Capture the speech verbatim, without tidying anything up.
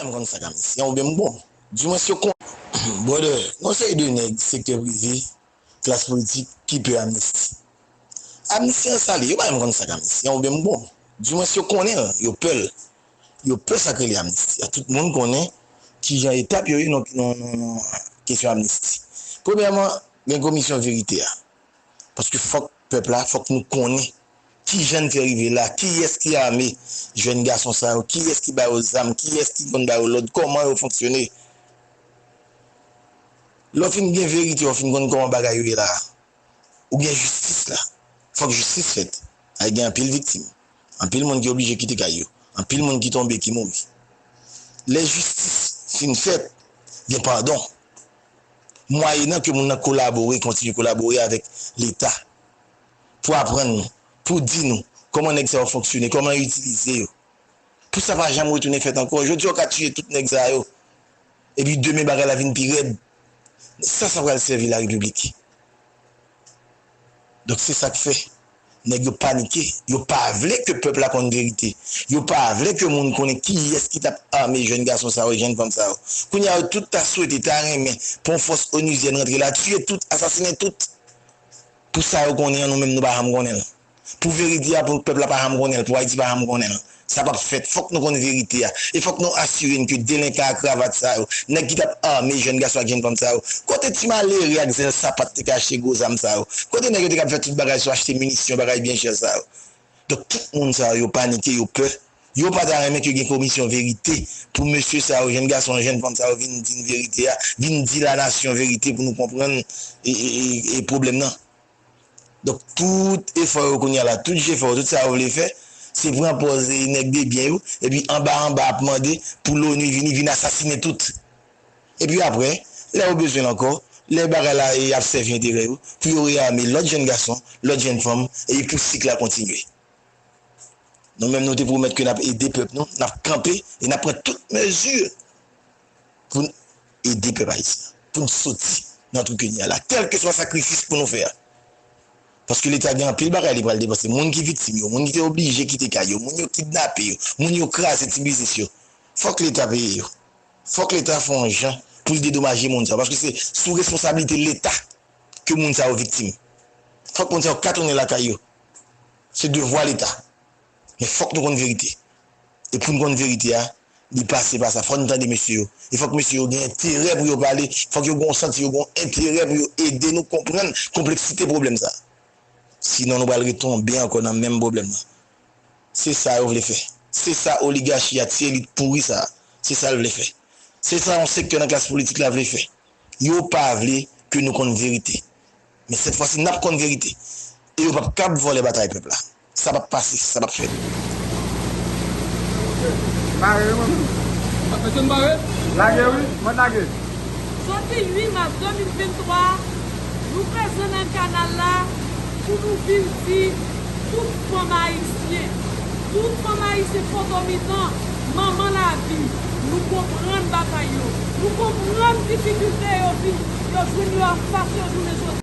M konn sa k amnisti an, oubyen m bon. Dimwens yo konn. Brother, gon seri de nèg sektè prive, klas politik ki pè amnisti. Amnisti an sa l ye, yo pa menm konn sa k amnisti an, oubyen m bon. Dimwens yo konnen l, yo pè l. Yo pè sa k rele amnisti a. Tout moun konnen kijan etap yo ye nan, nan, nan, nan kesyon amnisti. Premyèman, gen komisyon verite a. Paske fòk pèp la, fòk nou konnen kijan n fè rive la, kiyès ki ame jèn gason sa yo, kiyès ki ba yo zam, kiyès ki konn ba yo lòd, kòman yo fonksyone. Lè w fin gen verite, w fin konn kòman bagay yo ye la, ou gen jistis la. Fòk jistis fèt. Ay gen anpil viktim. Anpil moun ki oblije kite kay yo. Anpil moun ki tonbe, ki mouri. Lè jistis fin fèt, gen padon. Mwayenan ke moun nan kolabore, kontinye kolabore avèk Leta pou aprann nou, pou di nou kòman nèg sa yo fonksyone, kòman yo itilize yo. Pou sa pa janm retounen fèt ankò. Jodi a, w ka tiye tout nèg sa yo, epi demen bagay la vin pi rèd. Sa, sa pral sèvi larepiblik? Donk, se sa k fè nèg yo panike. Yo pa vle ke pèp la konn verite. Yo pa vle ke moun konnen kiyès ki t ap ame jèn gason sa yo, jèn fanm sa yo. Kounye a, yo tout ta swete, ta renmen pou yon fòs onuzyèn rantre la, tiye tout, asasinen tout. Pou sa yo konnen an, nou menm nou pa janm konnen l. Pou verite a, pou pèp la pa janm konnen l, pou Ayiti pa janm konnen l. Sa p ap fèt. Fòk nou konn verite a. E fòk nou asire n ke delenkan a kravat sa yo, nèg ki t ap ame jèn gason ak jèn fanm sa yo, kote ti malere ak zèl sapat te ka achte gwo zam sa yo? Kote nèg yo te ka ap fè tout bagay sou achte minisyon, bagay byen chè sa yo? Donk, tout moun sa yo, yo panike, yo pè. Yo pa ta renmen ke gen komisyon verite pou mesye sa yo, jèn gason, jèn fanm sa yo vin di n verite a, vin di lanasyon verite pou nou konprann e, e, e, e pwoblèm nan. Donk, tout efò yo kounye a la, tout jefò yo, tout sa yo vle fè, se pran pòz e nèg de byen yo, epi anba anba ap mande pou loni vini, vin asasinen tout. Epi apre, lè yo bezwen l ankò, lè bagay la e ap sèvi enterè yo, pou yo reyame lòt jèn gason, lòt jèn fanm, epi pou sik la kontinye. Nou menm, nou te pwomèt ke n ap ede pèp nou, n ap kanpe e n ap pran tout mezi pou n ede pèp ayisyen an, pou n soti nan twou ke n ye a la, kèlkeswa sakrifis pou nou fè a. Paske Leta gen anpil bagay li pral depanse. Moun ki viktim yo, moun ki te oblije kite kay yo, moun yo kidnape yo, moun yo kraze ti biznis yo. Fòk Leta peye yo. Fòk Leta fè yon jan pou l dedomaje moun sa yo. Paske se sou responsablite Leta ke moun sa yo viktim. Fòk moun sa yo ka tounen lakay yo. Se devwa Leta. Men fòk nou konn verite. E pou n konn verite a, li pase pa sa. Fòk n tande mesye yo. E fòk mesye yo gen enterè pou yo pale. Fòk yo gen yon santi, yo gen yon enterè pou yo ede nou konprann konpleksite pwoblèm sa. Sinon, nou pral retonbe ankò nan menm pwoblèm nan. Se sa yo vle fè. Se sa oligachi a, ti elit pouri sa a, se sa l vle fè. Se sa yon sektè nan klas politik la vle fè. Yo pa vle ke nou konn verite. Men sèt fwa si, n ap konn verite. E yo p ap kab vòlè batay pèp la. Sa p ap pase, sa p ap fèt. Bare wi, mwen menm. Mèt yo bare? Lage wi, mwen lage. Jodi uit mas de mil venntwa, nou prezan nan kanal la pou nou vin di tout fanm ayisyen, tout fanm ayisyen potomitan, manman lavi, nou konprann batay yo, nou konprann difikilte yo vin, yo jwenn yo anfas yo jounen jodi.